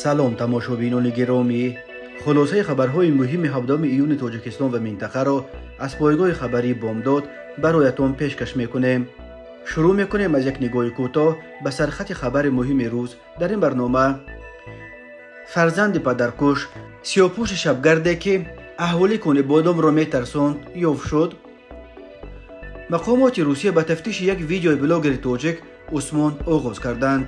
Салом, тамошобинони гиромӣ. Хулосаи хабарҳои муҳими 17 июни Тоҷикистон ва минтақаро аз пойгоҳи хабарии Бомдод бароятон пешкаш мекунем. Шурӯъ мекунем аз як нигоҳи кӯтоҳ ба сархати хабари муҳими рӯз дар ин барнома. Фарзанди падаркуш, сиёҳпӯши шабгарде, ки аҳолӣ Конибодомро метарсонд, ёфт шуд. Мақомоти Русия ба тафтиши як видеои блогери тоҷик Усмон оғоз карданд.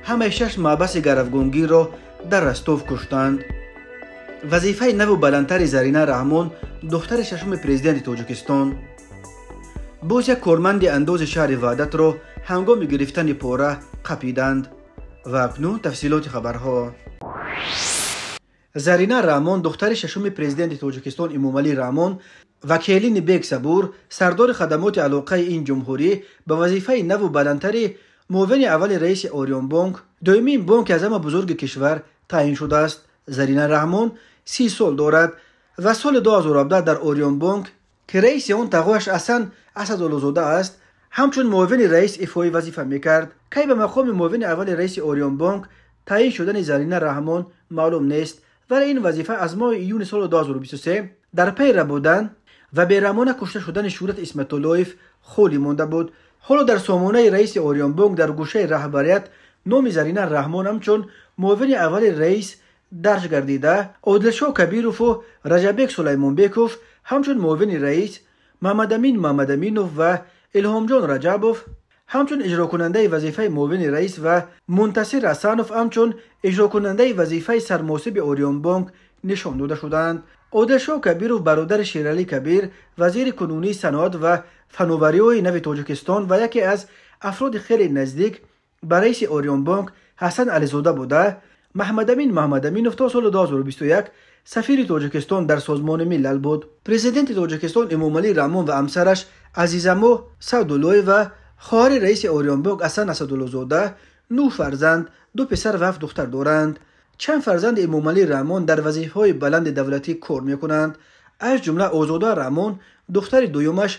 Ҳамаи 6 маҳбаси гаравгонгирро дар Ростов куштанд. Вазифаи наву баландтари Зарина Раҳмон, духтари шашуми президенти Тоҷикистон. Боз як корманди андози шаҳри Ваҳдатро ҳангоми гирифтани пора қапиданд. Ва акнун тафсилоти хабарҳо. Зарина Раҳмон, духтари шашуми президенти Тоҷикистон Эмомалӣ Раҳмон ва келини Бек Сабур, сардори хадамоти алоқаи ин ҷумҳурӣ, ба вазифаи наву баландтари муовини аввали раиси Ориёнбонк, доимии бонки аз ҳама бузурги кишвар, таъин шудааст. Зарина Раҳмон 30 сол дорад ва соли 2017 дар Ориёнбонк, ки раиси он тағояш Ҳасан Асадуллозода аст, ҳамчун муовини раис ифои вазифа мекард. Кай ба мақоми муовини аввали раиси Ориёнбонк таъин шудани Зарина Раҳмон маълум нест, вале ин вазифа аз моҳи июни соли 2023 дар пай рабудан ва бераҳмона кушта шудани Шӯҳрат Исматуллоев холӣ монда буд. Ҳоло дар сомонаи раиси Ориёнбонк дар гӯшаи раҳбарият номи Зарина Раҳмон ҳамчун муовини аввали раис дарҷ гардида, Одилшоҳ Кабирову Раҷаббек Сулаймонбеков ҳамчун муовини раис, Маҳмадамин Маҳмадаминов ва Илҳомҷон Раҷабов ҳамчун иҷрокунандаи вазифаи муовини раис ва Мунтасир Ҳасанов ҳамчун иҷрокунандаи вазифаи сармуҳосиби Ориёнбонк нишон дода шуданд. Одилшоҳ Кабиров бародари Шералӣ Кабир, вазири кунунии саноат ва фановариҳои нави Тоҷикистон ва яке аз афроди хеле наздик ба раиси Ориёнбонк Ҳасан Ализода буда, Маҳмадамин Маҳмадаминов то соли 2021 сафири Тоҷикистон дар Созмони Милал буд. Президенти Тоҷикистон Эмомалӣ Раҳмон ва ҳамсараш Азизамо Саъдуллоева, хоҳари раиси Ориёнбонк Ҳасан Асадуллозода, 9 фарзанд, 2 писар ва 7 духтар доранд. Чанд фарзанди Эмомалӣ Раҳмон дар вазифаҳои баланди давлатӣ кор мекунанд. Аз ҷумла Озода Раҳмон, духтари дуюмаш,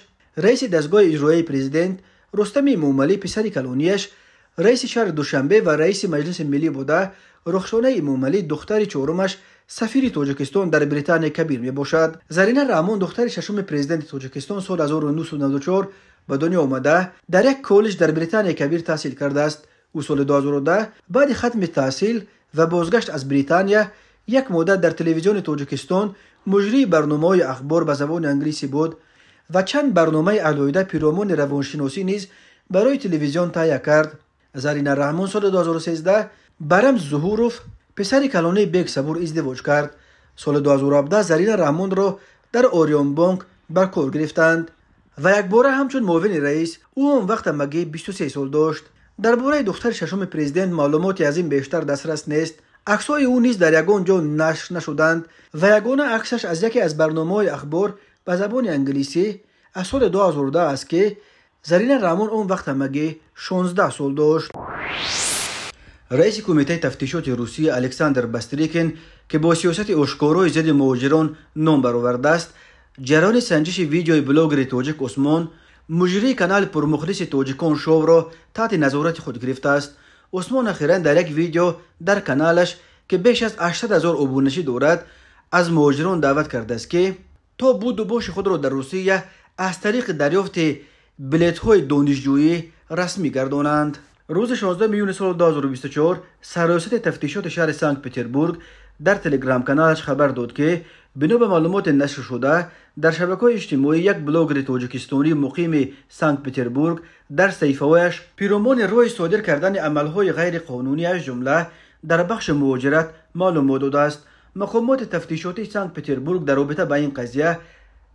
раиси дастгоҳи иҷроияи президент, Рустами Эмомалӣ, писари калонияш, раиси шаҳри Душанбе ва раиси Маҷлиси миллӣ буда, Рухшонаи Эмомалӣ, духтари чорумаш, сафири Тоҷикистон дар Британияи Кабир мебошад. Зарина Раҳмон, духтари шашуми президенти Тоҷикистон, соли 1994 ба дунё омада, дар як коллеҷ дар Британияи Кабир таҳсил кардааст. Ӯ соли 2010 баъди хатми таҳсил ва бозгашт аз Британия як муддат дар телевизиони Тоҷикистон муҷрии барномаҳои ахбор ба забони англисӣ буд ва чанд барномаи алоҳида пиромони равоншиносӣ низ барои телевизион таҳия кард. Зарина Раҳмон соли 2013 ба Рамз Зуҳуров, писари калонии Бек Сабур, издивоҷ кард. Соли 2017 Зарина Раҳмонро дар Ориёнбонк ба кор гирифтанд ва якбора ҳамчун муовини раис. Ӯ он вақт ҳамагӣ 23 сол дошт. Дар бораи духтари шашуми президент маълумоти аз ин бештар дастрас нест. Аксҳои ӯ низ дар ягон ҷо нашр нашуданд ва ягона аксаш аз яке аз барномаҳои ахбор ба забони англисӣ аз соли 2010 аст, ки Зарина Раҳмон он вақт ҳамагӣ 16 сол дошт. Раиси кумитаи тафтишоти Русия Александр Бастрикин, ки бо сиёсати ошкорои зидди муҳоҷирон ном баровардааст, ҷараёни санҷиши видеои блогери тоҷик Усмон, муҷрии канали пурмухлиси Тоҷикон шоуро таҳти назорати худ гирифтааст. Усмон ахиран дар як видео дар каналаш, ки беш аз 800 ҳазор обуначӣ дорад, аз муҳоҷирон даъват кардааст, ки то буду боши худро дар Русия аз тариқи дарёфти билетҳои донишҷӯӣ расмӣ гардонанд. Рӯзи 16 июни соли 2024 сарраёсати тафтишоти шаҳри Санкт-Петербург дар телеграм-каналаш хабар дод, ки бино ба маълумоти нашршуда дар шабакаҳои иҷтимоӣ як блогери тоҷикистонӣ муқими Санкт-Петербург дар саҳифаҳояш пиромони роҳи содир кардани амалҳои ғайриқонунӣ, аз ҷумла дар бахши муҳоҷират, маълумот додааст. Мақомоти тафтишотии Санкт-Петербург дар робита ба ин қазия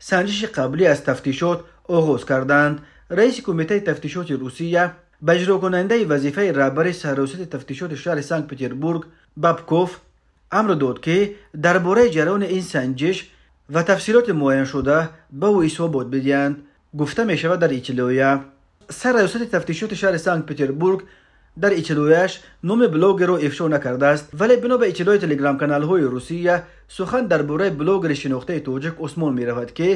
санҷиши қаблӣ аз тафтишот оғоз карданд. Раиси кумитаи тафтишоти Русия ба иҷрокунандаи вазифаи раҳбари сарраёсати тафтишоти шаҳри Санкт-Петербург Бабков амр дод, ки дар бораи ҷараёни ин санҷиш ва тафсилоти муайяншуда ба ӯ ҳисобот бидиҳанд, гуфта мешавад дар иттилоия. Сарраёсати тафтишоти шаҳри Санкт-Петербург дар иттилоияш номи блогерро ифшо накардааст, вале бино ба иттилои телеграм-каналҳои Русия сухан дар бораи блогери шинохтаи тоҷик Усмон меравад, ки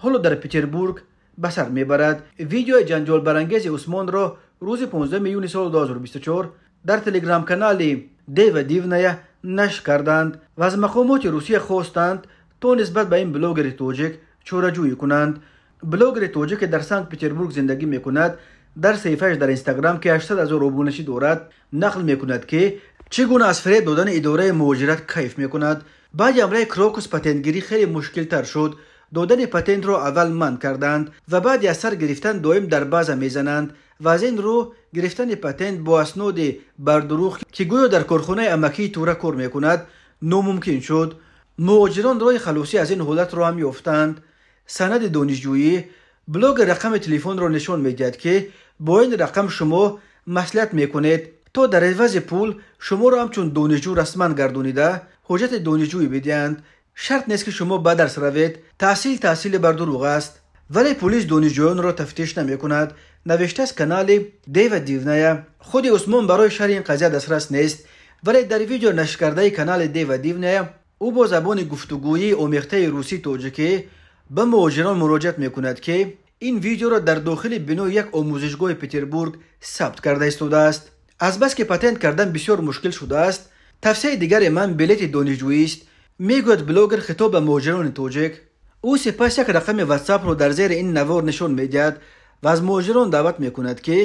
ҳоло дар Петербург ба сар мебарад. Видеои ҷанҷолбарангези Усмонро рӯзи 15 июни соли 2024 дар телеграм-канали Дева Дивная нашр карданд ва аз мақомоти Русия хостанд, то нисбат ба ин блогери тоҷик чораҷӯӣ кунанд. Блогери тоҷик, ки дар Санкт Петербург зиндагӣ мекунад, дар саҳифааш дар Инстаграм, ки 800 ҳазор обуначӣ дорад, нақл мекунад, ки чӣ гуна аз фиреб додани идораи муҳоҷират кайф мекунад. Баъди ҳамлаи Крокус патентгирӣ хеле мушкилтар шуд. Додани патентро аввал манъ карданд ва баъди аз сар гирифтан доим дар база мезананд ва аз ин рӯ гирифтани патент бо асноди бардурӯғ, ки гӯё дар корхонаи амакии Тура кор мекунад, номумкин шуд. Муҳоҷирон роҳи халосӣ аз ин ҳолатро ҳам ёфтанд. Санади донишҷӯӣ. Блогер рақами телефонро нишон медиҳад, ки бо ин рақам шумо маслиҳат мекунед, то дар ивази пул шуморо ҳамчун донишҷӯ расман гардонида ҳуҷҷати донишҷӯӣ бидиҳанд. Шарт нест, ки шумо ба дарс равед. Таҳсил таҳсили бардурӯғ аст, вале полис донишҷӯёнро тафтиш намекунад, навиштааст канали Дева Дивная. Худи Усмон барои шарҳи ин қазия дастрас нест, вале дар видео нашркардаи канали Дева Дивная ӯ бо забони гуфтугӯии омехтаи русӣ тоҷикӣ ба муҳоҷирон муроҷиат мекунад, ки ин видеоро дар дохили бинои як омӯзишгоҳи Петербург сабт карда истодааст. Азбаски патент кардан бисёр мушкил шудааст, тавсияи дигари ман билети донишҷӯист, мегӯяд блогер хитоб ба муҳоҷирони тоҷик. Ӯ сипас як рақами ватсапро дар зери ин навор нишон медиҳад ва аз муҳоҷирон даъват мекунад, ки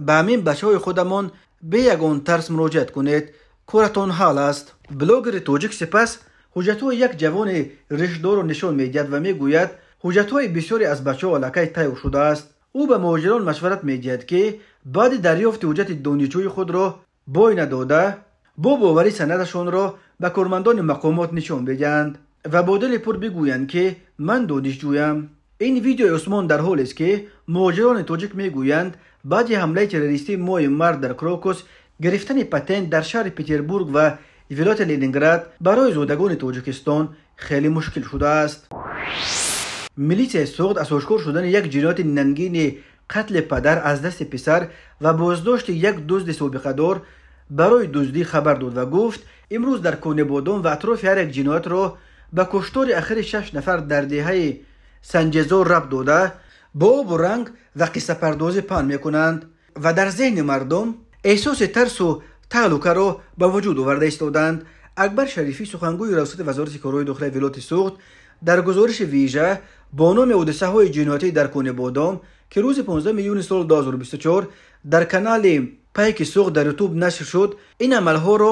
ба ҳамин бачаҳои худамон бе ягон тарс муроҷиат кунед, коратон ҳал аст. Блогери тоҷик сипас ҳуҷҷатҳои як ҷавони ришдорро нишон медиҳад ва мегӯяд, ҳуҷҷатҳои бисёре аз бачаҳо аллакай тайёр шудааст. Ӯ ба муҳоҷирон машварат медиҳад, ки баъди дарёфти ҳуҷҷати донишҷӯи худро бой надода, бо боварӣ санадашонро ба кормандони мақомот нишон бидиҳанд ва бо дили пур бигӯянд, ки ман донишҷӯям. Ин видеои Усмон дар ҳолест, ки муҳоҷирони тоҷик мегӯянд, баъди ҳамлаи террористии моҳи март дар Крокус гирифтани патент дар шаҳри Петербург ва вилояти Ленинград барои зодагони Тоҷикистон хеле мушкил шудааст. Милитсияи Суғд аз ошкор шудани як ҷинояти нангини қатли падар аз дасти писар ва боздошти як дузди собиқадор барои дуздӣ хабар дод ва гуфт, имрӯз дар Конибодом ва атрофи ҳар як ҷиноятро ба куштори ахири шаш нафар дар деҳаи Санҷезор рабт дода, бо обу ранг ва қиссапардозӣ паҳн мекунанд ва дар зеҳни мардум эҳсоси тарсу таҳлукаро ба вуҷуд оварда истоданд. Акбар Шарифӣ, сухангӯи раёсати вазорати корҳои дохилаи вилояти Суғд, дар гузориши вижа бо номи ҳодисаҳои ҷиноятӣ дар Конибодом, ки рӯзи 15 июни соли 2024 дар канали Пайки Суғд дар Ютуб нашр шуд, ин амалҳоро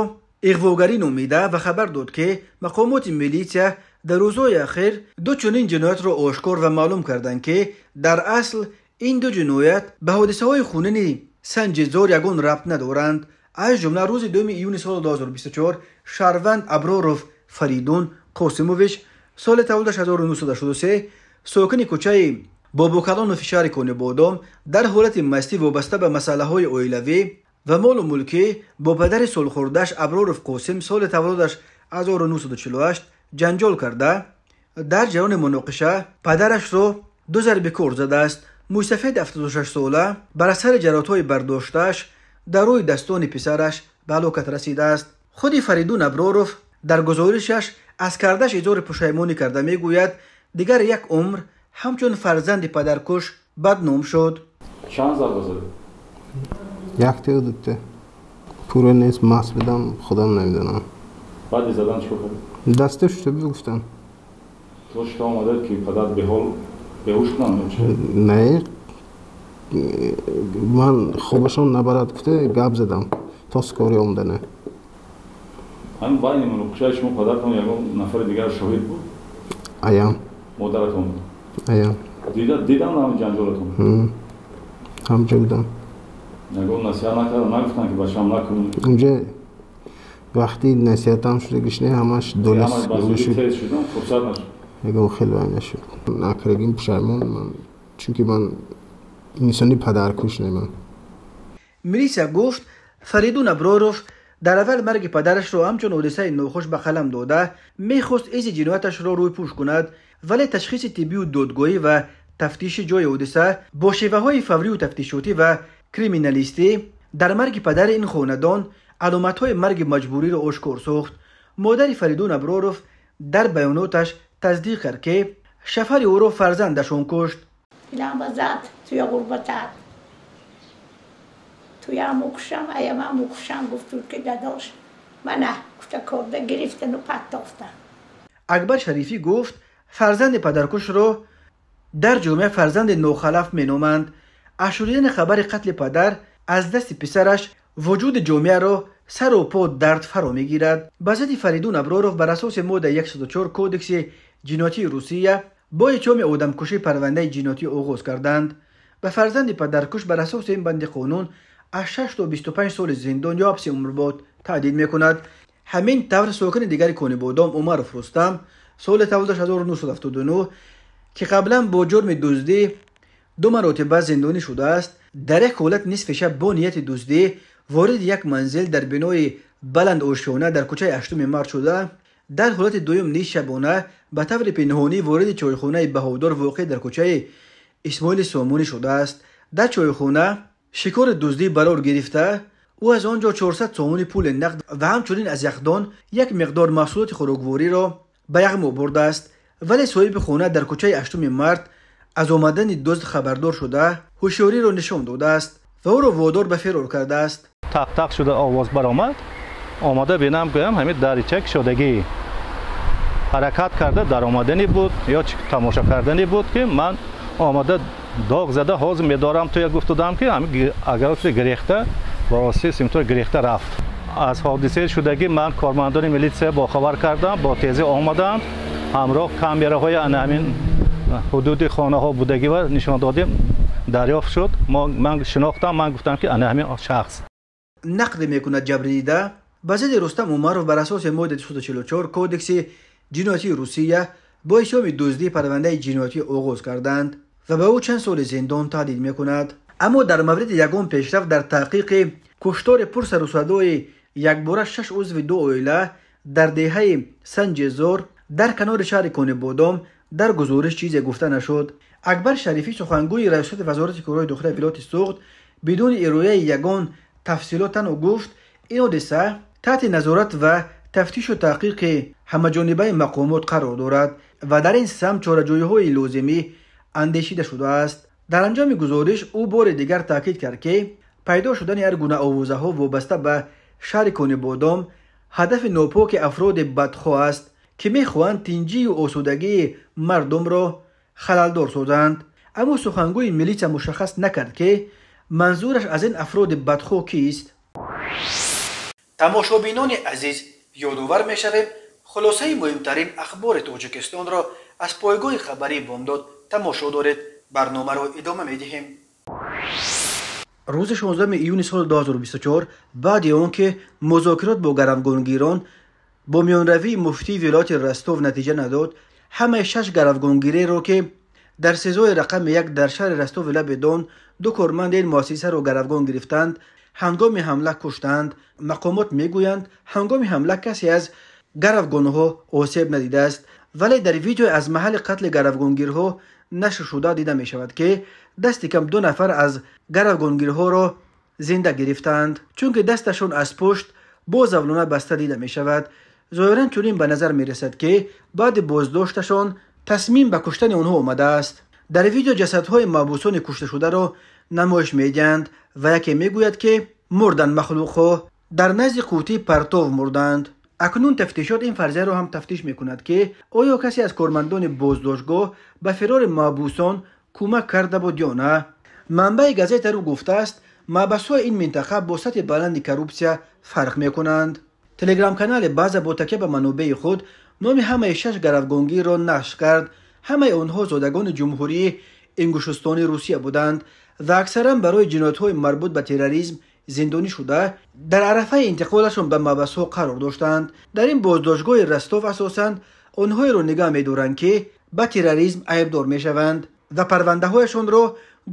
иғвогарӣ номида ва хабар дод, ки мақомоти милитсия дар рӯзҳои ахир ду чунин ҷиноятро ошкор ва маълум карданд, ки дар асл ин ду ҷиноят ба ҳодисаҳои хунини Санҷизор ягон рабт надоранд. Аз ҷумла рӯзи 2 июни соли 2024 шаҳрванд Аброров Фаридун Қосимович, соли таваллудаш 1983, сокини кӯчаи Бобокалонови шаҳри Конибодом, дар ҳолати мастӣ вобаста ба масъалаҳои оилавӣ ва молу мулкӣ бо падари солхӯрдааш Аброров Қосим, соли таваллудаш 1948, ҷанҷол карда, дар ҷараёни муноқиша падарашро ду зарби кор задааст. Мӯйсафеди 76сола бар асари ҷароҳатҳои бардоштааш дар рӯи дастони писараш ба ҳалокат расидааст. Худи Фаридун Аброров дар гузоришаш аз кардааш изҳори пушаймонӣ карда мегӯяд, дигар як умр ҳамчун фарзанди падаркуш бадном шуд. Чанд зарба задӣ? Якте, дутте. Пурра нест, маст будам, худам намедонам. Баъди задан чӣ кор кардӣ? Даста шута гуфтам. То шута омадад, ки падар беҳол беҳуш кунанд ё чӣ? Не, ман хобашон набарад гуфта гап задам то скори омадана. Ҳамин байни муноқишаи шумо падаратон ягон нафари дигар шоҳид буд? Аям. Модаратон буд? Аям. Диданд ҳамин ҷанҷолатон? Ҳамҷо будам. Ягон насиҳат накарданд, нагуфтанд, ки бачаам, накун? Унҷа вақти насиҳатам шудагиш не, ҳамаш долис шуд. Фурсат нашуд. Ягон хел вай нашуд. Накардагим пушаймон ман, чунки ман инсони падаркуш неман. Милитсия гуфт, Фаридун Аброров дар аввал марги падарашро ҳамчун ҳодисаи нохуш ба қалам дода, мехост изи ҷинояташро рӯйпӯш кунад, вале ташхиси тиббию додгоҳӣ ва тафтиши ҷои ҳодиса бо шеваҳои фаврию тафтишотӣ ва криминалистӣ дар марги падари ин хонадон аломатҳои марги маҷбуриро ошкор сохт. Модари Фаридун Аброров дар баёноташ тасдиқ кард, ки шафари ӯро фарзандашон кушт. Дилам зад туя ғурбатат, туям укушам, аямам укушам, гуфтуд, ки дадош, Мана гуфта корда гирифтану партофтан. Акбар Шарифӣ гуфт, фарзанди падаркушро дар ҷомеа фарзанди нохалаф меноманд. Аз шунидани хабари қатли падар аз дасти писараш вуҷуди ҷомеаро сару по дард фаро мегирад. Ба зидди Фаридун Аброров бар асоси моддаи 104 Кодекси ҷиноятии Русия бо иттиҳоми одамкушӣ парвандаи ҷиноятӣ оғоз карданд. Ба фарзанди падаркуш бар асоси ин банди қонун аз 6 то 25 соли зиндон ё ҳабси умрбод таҳдид мекунад. Ҳамин тавр сокини дигари Конибодом Умаров Рустам, соли таваллудаш 1979, ки қаблан бо ҷурми дуздӣ ду маротиба зиндонӣ шудааст, дар як ҳолат нисфи шаб бо нияти дуздӣ вориди як манзил дар бинои баландошёна дар кӯчаи 8 март шуда, дар ҳолати дуюм низ шабона ба таври пинҳонӣ вориди чойхонаи Баҳодор воқеъ дар кӯчаи Исмоили Сомонӣ шудааст. Дар чойхона шикори дуздӣ барор гирифта, ӯ аз он ҷо 400 сомони пули нақд ва ҳамчунин аз яхдон як миқдор маҳсулоти хӯроквориро ба яғмо бурдааст. Вале соҳиби хона дар кӯчаи 8 март аз омадани дузд хабардор шуда, ҳушёриро нишон додааст ва ӯро водор ба фирор кардааст. Тақ-тақ шуда овоз баромад, омада бинам, гӯям, ҳамин дарича кушодагӣ ҳаракат карда даромаданӣ буд ё тамошо карданӣ буд, ки ман омада доғ зада ҳозир медорам туя гуфтудам, ки ҳамин агар гирехта ба воситаи симтор гирехта рафт. Аз ҳодисаи шудагӣ ман кормандони милитсия бохабар кардам, бо тезӣ омаданд, ҳамроҳ камераҳои ана ҳамин ҳудуди хонаҳо будагӣ ва нишон додем, дарёфт шуд. Ман шинохтам, ман гуфтам, ки ана ҳамин шахс. Нақд мекунад ҷабрдида, ба зидди Рустам Умаров бар асоси моддаи 244 Кодекси ҷиноятии Русия бо иттиҳоми дуздӣ парвандаи ҷиноятӣ оғоз карданд ва ба ӯ чанд соли зиндон таҳдид мекунад. Аммо дар мавриди ягон пешрафт дар таҳқиқи куштори пурсарусадои якбора шаш узви ду оила дар деҳаи Санҷезор дар канори шаҳри Конибодом дар гузориш чизе гуфта нашуд. Акбар Шарифӣ, сухангӯи раёсати вазорати корҳои дохилаи вилояти Суғд, бидуни ирояи ягон тафсилот танҳо гуфт, ин ҳодиса таҳти назорат ва тафтишу таҳқиқи ҳамаҷонибаи мақомот қарор дорад ва дар ин самт чораҷӯиҳои лозимӣ андешида шудааст. Дар анҷоми гузориш ӯ бори дигар таъкид кард, ки пайдо шудани ҳар гуна овозаҳо вобаста ба шаҳри Конибодом ҳадафи нопоки афроди бадхоҳ аст, ки мехоҳанд тинҷию осудагии мардумро халалдор созанд. Аммо сухангӯи милитсия мушаххас накард, ки манзураш аз ин афроди бадхоҳ кист. Тамошобинони азиз, ёдовар мешавем, хулосаи муҳимтарин ахбори Тоҷикистонро аз пойгоҳи хабарии Бомдод тамошо доред. Барномаро идома медиҳем. Рӯзи 16 июни соли 2024, баъди он ки музокирот бо гаравгонгирон бо миёнравии муфтии вилояти Ростов натиҷа надод, ҳамаи шаш гаравгонгиреро, ки дар СИЗОи рақами 1 дар шаҳри Ростови лаби Дон ду корманди ин муассисаро гаравгон гирифтанд, ҳангоми ҳамла куштанд. Мақомот мегӯянд, ҳангоми ҳамла касе аз гаравгонҳо осеб надидааст, вале дар видео аз маҳалли қатли гаравгонгирҳо нашр шуда дида мешавад, ки дасти кам ду нафар аз гаравгонгирҳоро зинда гирифтаанд, чунки дасташон аз пушт бо завлона баста дида мешавад. Зоҳиран чунин ба назар мерасад, ки баъди боздошташон тасмим ба куштани онҳо омадааст. Дар видео ҷасадҳои маҳбусони кушташударо намоиш медиҳанд ва яке мегӯяд, ки мурданд махлуқҳо, дар назди қуттии партов мурданд. Акнун тафтишот ин фарзияро ҳам тафтиш мекунад, ки оё касе аз кормандони боздоштгоҳ ба фирори маҳбусон кӯмак карда буд ё на. Манбаи газетаро гуфтааст, маҳбасҳои ин минтақа бо сатҳи баланди коррупсия фарқ мекунанд. Телеграм-канали База бо такя ба манобеи худ номи ҳамаи шаш гаравгонгирро нашр кард. Ҳамаи онҳо зодагони ҷумҳурии Ингушистони Русия буданд ва аксаран барои ҷиноятҳои марбут ба терроризм зиндонӣ шуда, дар арафаи интиқолашон ба маҳбасҳо қарор доштанд. Дар ин боздоштгоҳи Ростов асосан онҳоеро нигаҳ медоранд, ки ба терроризм айбдор мешаванд ва парвандаҳояшонро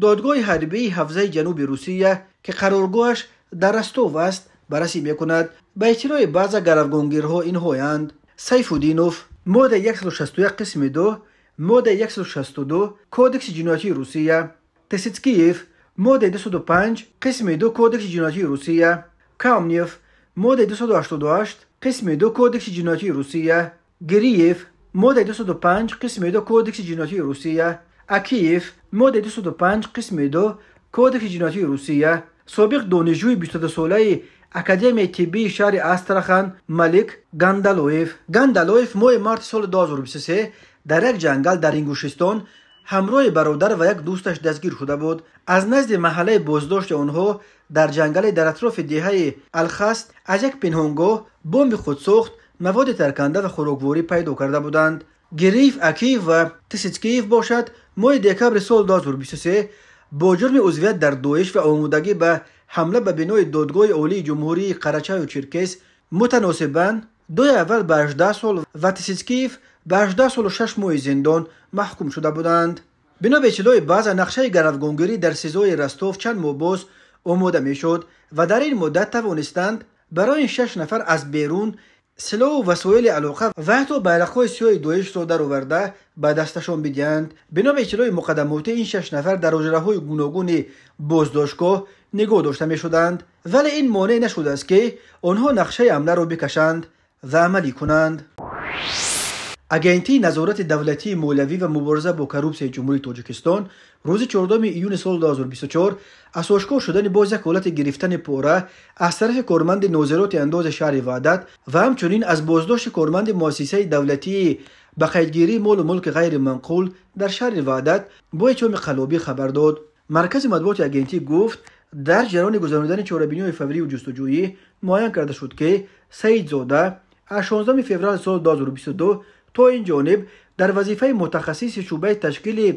додгоҳи ҳарбии ҳавзаи ҷануби Русия, ки қароргоҳаш дар Ростов аст, баррасӣ мекунад. Ба иттилои баъза гаравгонгирҳо инҳоянд: Сайфуддинов, моддаи 161 қисми 2, моддаи 162 Кодекси ҷиноятии Русия, Тесицкиев, моддаи 205 қисми 2 Кодекси ҷиноятии Русия, Камнев, моддаи 288 қисми 2 Кодекси ҷиноятии Русия, Гириев, моддаи 205 қисми 2 Кодекси ҷиноятии Русия, Акиев, моддаи 205 қисми 2 Кодекси ҷиноятии Русия. Собиқ донишҷӯи 22-солаи Академияи тиббии шаҳри Астрахан Малик Гандалоев. Гандалоев моҳи марти соли 2023 дар як ҷангал дар Ингушистон ҳамроҳи бародар ва як дӯсташ дастгир шуда буд. Аз назди маҳаллаи боздошти онҳо дар ҷангале дар атрофи деҳаи Алхаст аз як пинҳонгоҳ бомби худсохт, маводи тарканда ва хӯрокворӣ пайдо карда буданд. Гириев, Акиев ва Тисицкиев бошад, моҳи декабри соли 2023 бо ҷурми узвият дар Доиш ва омодагӣ ба ҳамла ба бинои Додгоҳи Олии Ҷумҳурии Қарачаю Черкес мутаносибан дуи аввал ба 18 сол ва Тисицкиев ба 18 солу 6 моҳи зиндон маҳкум шуда буданд. Бино ба иттилои баъза, нақшаи гаравгонгирӣ дар СИЗОи Ростов чанд моҳ боз омода мешуд ва дар ин муддат тавонистанд барои ин 6 нафар аз берун силоҳу васоили алоқа ва ҳатто байрақҳои сиёҳи Доишро дароварда ба дасташон бидиҳанд. Бино ба иттилои муқаддамотӣ, ин 6 нафар дар ҳуҷраҳои гуногуни боздоштгоҳ нигоҳ дошта мешуданд, вале ин монеъ нашудааст, ки онҳо нақшаи ҳамларо бикашанд ва амалӣ кунанд. Агентии назорати давлатии молиявӣ ва мубориза бо коррупсияи Ҷумҳурии Тоҷикистон рӯзи 4 июни соли 2024 аз ошкор шудани боз як ҳолати гирифтани пора аз тарафи корманди нозироти андози шаҳри Ваҳдат ва ҳамчунин аз боздошти корманди муассисаи давлатии ба қайдгирии молу мулки ғайриманқул дар шаҳри Ваҳдат бо иттиҳоми қаллобӣ хабар дод. Маркази матбуоти агентӣ гуфт, дар ҷараёни гузаронидани чорабиниҳои фаврию ҷустуҷӯӣ муайян карда шуд, ки Саидзода аз 16 феврали соли 2022 то ин ҷониб дар вазифаи мутахассиси шӯъбаи ташкили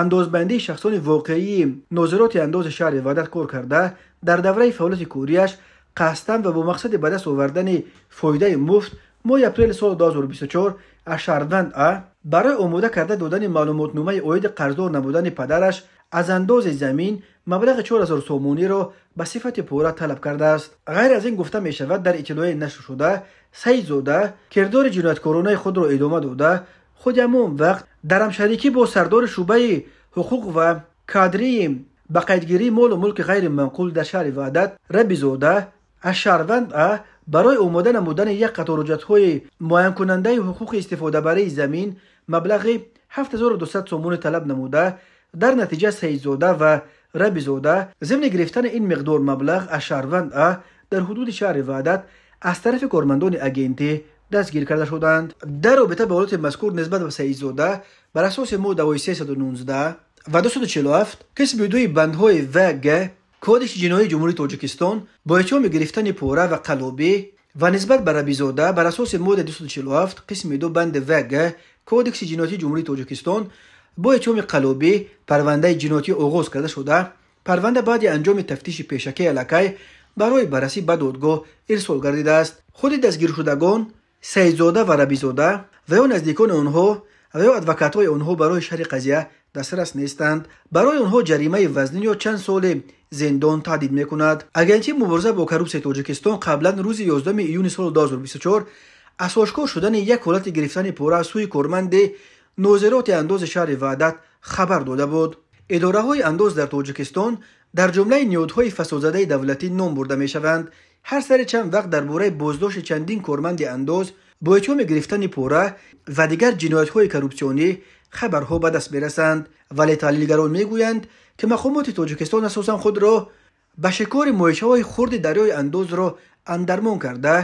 андозбандии шахсони воқеии нозироти андози шаҳри Ваҳдат кор карда, дар давраи фаъолияти кориаш қасдан ва бо мақсади ба даст овардани фоидаи муфт моҳи апрели соли 2024 аз шаҳрванд А барои омода карда додани маълумотномаи оиди қарздор набудани падараш аз андози замин маблағи 4000 сомониро ба сифати пора талаб кардааст. Ғайр аз ин, гуфта мешавад дар иттилоияи нашршуда, Саидзода кирдори ҷинояткоронаи худро идома дода, худи ҳамон вақт дар ҳамшарикӣ бо сардори шӯъбаи ҳуқуқ ва кадрии ба қайдгирии молу мулки ғайриманқул дар шаҳри Ваҳдат Рабизода аз шаҳрванд А барои омода намудани як қатор ҳуҷҷатҳои муайянкунандаи ҳуқуқи истифодабарии замин маблағи 7200 сомонӣ талаб намуда, дар натиҷа Саидзода ва Рабизода зимни гирифтани ин миқдор маблағ аз шаҳрванд А дар ҳудуди шаҳри Ваҳдат аз тарафи кормандони агентӣ дастгир карда шуданд. Дар робита ба ҳолати мазкур нисбат ба Саидзода бар асоси моддаҳои 319 ва 247 қисми дуи бандҳои В Г Кодекси ҷиноии Ҷумҳурии Тоҷикистон бо иттиҳоми гирифтани пора ва қаллобӣ ва нисбат ба Рабизода бар асоси моддаи 247 қисми 2 банди В Г Кодекси ҷиноятии Ҷумҳурии Тоҷикистон бо иттиҳоми қаллобӣ парвандаи ҷиноятӣ оғоз карда шуда, парванда баъди анҷоми тафтиши пешакии аллакай барои баррасӣ ба додгоҳ ирсол гардидааст. Худи дастгиршудагон Саидзода ва Рабизода ва ё наздикони онҳо ва ё адвокатҳои онҳо барои шарҳи қазия дастрас нестанд. Барои онҳо ҷаримаи вазнин ё чанд соли зиндон таҳдид мекунад. Агентии мубориза бо коррупсияи Тоҷикистон қаблан рӯзи 11 июни соли 2024 аз ошкор шудани як ҳолати гирифтани пора аз сӯи корманди нозироти андози шаҳри Ваҳдат хабар дода буд. Идораҳои андоз дар Тоҷикистон дар ҷумлаи ниҳодҳои фасодзадаи давлатӣ ном бурда мешаванд. Ҳар сари чанд вақт дар бораи боздошти чандин корманди андоз бо иттиҳоми гирифтани пора ва дигар ҷиноятҳои коррупсионӣ хабарҳо ба даст мерасанд, вале таҳлилгарон мегӯянд, ки мақомоти Тоҷикистон асосан худро ба шикори моҳичаҳои хурди дарёи андозро андармон карда,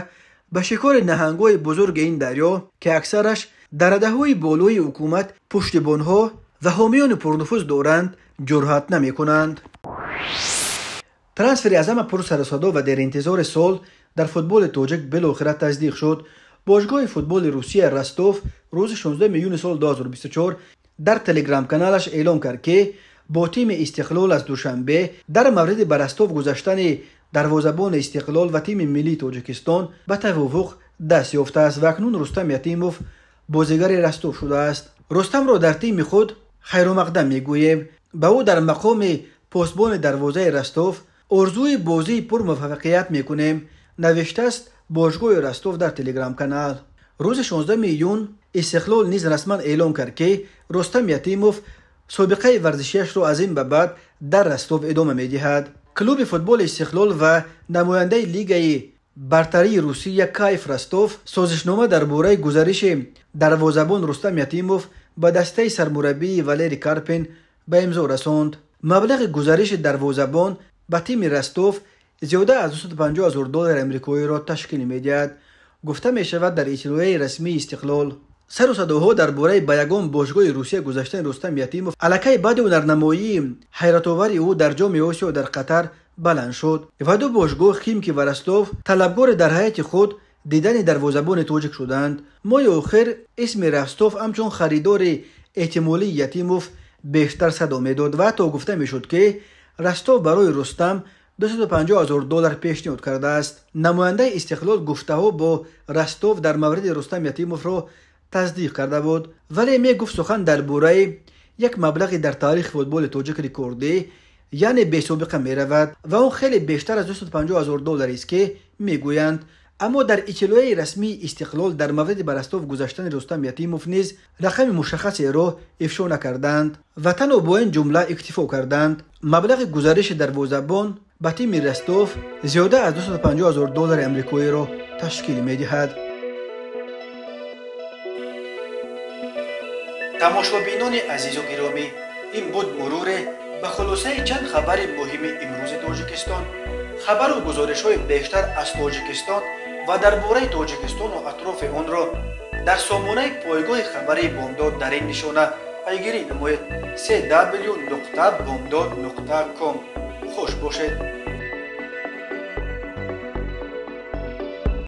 ба шикори наҳангҳои бузурги ин дарё, ки аксараш дар радаҳои болои ҳукумат пуштибонҳо ва ҳомиёни пурнуфуз доранд, ҷуръат намекунанд. Трансфери аз ҳама пурсарусадо ва деринтизори сол дар футболи тоҷик билохира тасдиқ шуд. Бошгоҳи футболи Русия Ростов рӯзи 16 июни соли 2024 дар телеграм-каналаш эълон кард, ки бо тими Истиқлол аз Душанбе дар мавриди ба Ростов гузаштани дарвозабони Истиқлол ва тими миллии Тоҷикистон ба тавофуқ даст ёфтааст ва акнун Рустам Ятимов бозигари Ростов шудааст. Рустамро дар тими худ хайрумақдам мегӯем. Ба ӯ дар мақоми посбони дарвозаи Ростов орзуи бозии пурмуваффақият мекунем, навиштааст бошгоҳи Ростов дар телеграм-канал. Рӯзи 16 июн Истиқлол низ расман эълон кард, ки Рустам Ятимов собиқаи варзишиашро аз ин ба баъд дар Ростов идома медиҳад. Клуби футболи Истиқлол ва намояндаи лигаи бартарии Русия Кайф Ростов созишнома дар бораи гузариши дарвозабон Рустам Ятимов ба дастаи сармураббии Валерий Карпин ба имзо расонд. Маблағи гузариши дарвозабон ба тими Ростов зиёда аз 250 ҳазор доллари амрикоиро ташкил медиҳад, гуфта мешавад дар иттилоияи расмии Истиқлол. Сару садоҳо дар бораи ба ягон бошгоҳи Русия гузаштани Рустам Ятимов аллакай баъди ҳунарнамоии ҳайратовари ӯ дар Ҷоми Осиё дар Қатар баланд шуд ва ду бошгоҳ Химки ва Ростов талабгори дар ҳайати худ дидани дарвозабони тоҷик шуданд. Моҳи охир исми Ростов ҳамчун харидори эҳтимолии Ятимов бештар садо медод ва ҳатто гуфта мешуд, ки Ростов барои Рустам 250 ҳазор доллар пешниҳод кардааст. Намояндаи Истиқлол гуфтаҳо бо Ростов дар мавриди Рустам Ятимовро тасдиқ карда буд, вале мегуфт сухан дар бораи як маблағи дар таърихи футболи тоҷик рекордӣ, яъне бесобиқа меравад ва он хеле бештар аз 250 ҳазор долларест, ки мегӯянд. Аммо дар иттилоияи расмии Истиқлол дар мавриди ба Ростов гузаштани Рустам Ятимов низ рақами мушаххасеро ифшо накарданд ва танҳо бо ин ҷумла иктифо карданд: маблағи гузариши дарвозабон ба тими Ростов зиёда аз 250 ҳазор доллари амрикоиро ташкил медиҳад. Тамошобинони азизу гиромӣ, ин буд муруре ба хулосаи чанд хабари муҳими имрӯзи Тоҷикистон. Хабару гузоришҳои бештар аз Тоҷикистон ва дар бораи Тоҷикистону атрофи онро дар сомонаи пойгоҳи хабарии Бомдод дар ин нишона пайгирӣ намоед: cw.bomdod.com. Хуш бошед.